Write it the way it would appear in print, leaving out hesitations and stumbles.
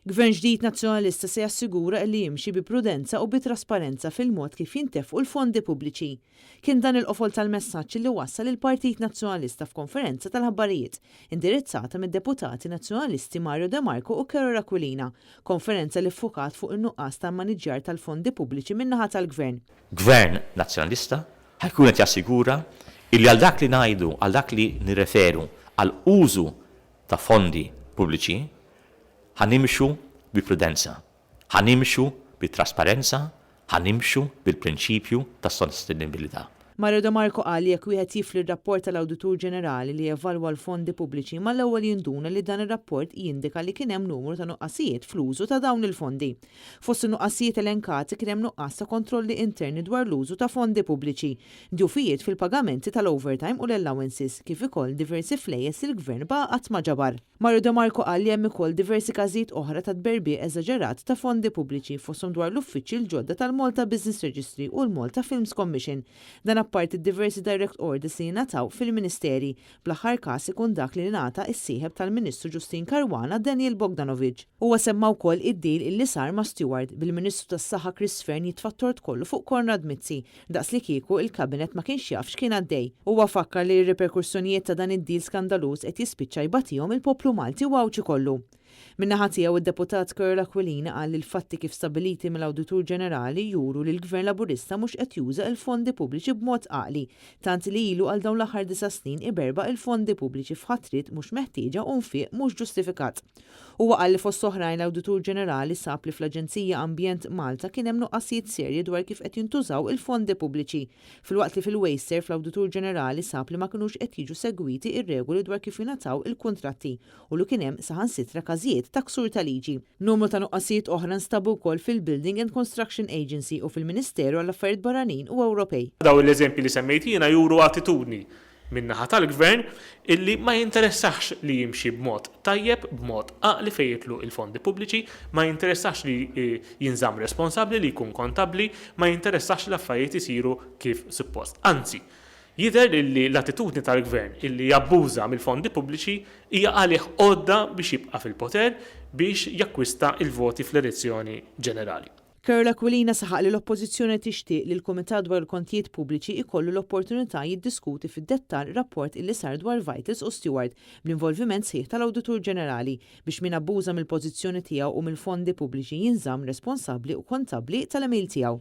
Gvern ġdid Nazzjonalista se jassigura li jimxi bi prudenza u bi trasparenza fil-mod kif jintefqu l-fondi pubbliċi. Kien dan il-qofol tal-messaġġ li wassal il-Partit Nazzjonalista f'konferenza tal-aħbarijiet, indirizzata mid-deputati Nazzjonalisti Mario De Marco u Karol Aquilina, konferenza li ffukat fuq in-nuqqas ta' maniġġjar tal-fondi pubbliċi min-naħa tal-Gvern. Gvern Nazzjonalista ħa jkun qed jassigura illi għal dak li ngħidu, għal dak li nirreferu għal użu ta' fondi pubbliċi, ħa nimxu bi prudenza, ħa nimxu bi trasparenza, ħa nimxu bil-prinċipju ta' sostenibilità. Mario De Marco qal li jekk wieħed jifli r-rapport tal-Awditur Ġenerali li jevalwa l-fondi pubbliċi, mal-ewwel jinduna li dan ir-rapport jindika li kien hemm numru ta' nuqqasijiet fl-użu ta' dawn il-fondi. Fost in-nuqqasijiet elenkati kien hemm nuqqas ta' kontrolli interni dwar l-użu ta' fondi pubbliċi, djufijiet fil-pagamenti tal-overtime u l-allowances, kif ukoll diversi flejjes li l-Gvern baqa' qatt ma ġabar. Mario De Marco qal li hemm ukoll diversi każijiet oħra ta' tberbiq eżaġerat ta' fondi pubbliċi, fosthom dwar l-uffiċċji l-ġodda tal-Malta Business Registry u l-Malta Films Commission. Dan apparti diversi direct orders li jingħataw fil-ministeri, bl-aħħar każ ikun dak li ngħata is-sieħeb tal-Ministru Justyne Caruana, Daniel Bogdanovic. Huwa semma wkoll id-deal illi sar ma' Steward, bil-Ministru tas-Saħħa Chris Fearne jitfa' t-tort kollu fuq Konrad Mizzi, daqs li kieku il-kabinet ma kienx jaf x'kien għaddej. Huwa fakkar li r-riperkussjonijiet ta' dan id-deal skandaluż qed jispiċċa jbatihom il-poplu Malti u Għawdxi kollu. Min-naħa tiegħu, id-deputat Karol Aquilina qal li l-fatti kif stabiliti mill-Awditur Ġenerali juru li l-Gvern Laburista mhux qed juża il-fondi pubbliċi b'mod għaqli, tant li ilu għal dawn l-aħħar 9 snin iberbaq il-fondi pubbliċi f'ħatriet mhux meħtieġa u nfiq mhux ġustifikat. Huwa qal li fost oħrajn l-Awditur Ġenerali sab li fl-Aġenzija Ambjent Malta kien hemm nuqqasijiet serji dwar kif qed jintużaw il-fondi pubbliċi, filwaqt li fil-WasteServ l-Awditur Ġenerali sab li ma kinux qed jiġu segwiti ir-regoli dwar kif jingħataw il-kuntratti u li kien hemm saħansitra każijiet ta' ksur ta' liġi. Numru ta' nuqqasijiet oħra nstabu wkoll fil-Building and Construction Agency u fil-Ministeru għall-Affarijiet Barranin u Ewropej. Daw l-eżempji li semmejt jiena juru attitudni min-naħa tal-Gvern illi ma jinteressax li jimxi b'mod tajjeb, b'mod għaqli fejn jidħlu il-fondi pubbliċi, ma jinteressax li jinżamm responsabbli, li jkun kontabbli, ma jinteressax li l-affarijiet isiru kif suppost. Anzi, jidher li l-attitudni tal-Gvern illi jabbuża mill-fondi pubbliċi hija għalih għodda biex jibqa' fil-poter, biex jakkwista il-voti fl-elezzjoni ġenerali. Karol Aquilina saħaq li l-Oppożizzjoni tixtieq li l-Kumitat dwar il-Kontijiet Pubbliċi ikollu l-opportunità jiddiskuti fid-dettall rapport illi sar dwar Vitals u Steward bl-involviment sħiħ tal-Awditur Ġenerali, biex min abbuża mill-pożizzjoni tiegħu u mill-fondi pubbliċi jinżamm responsabbli u kontabbli tal-għemil tiegħu.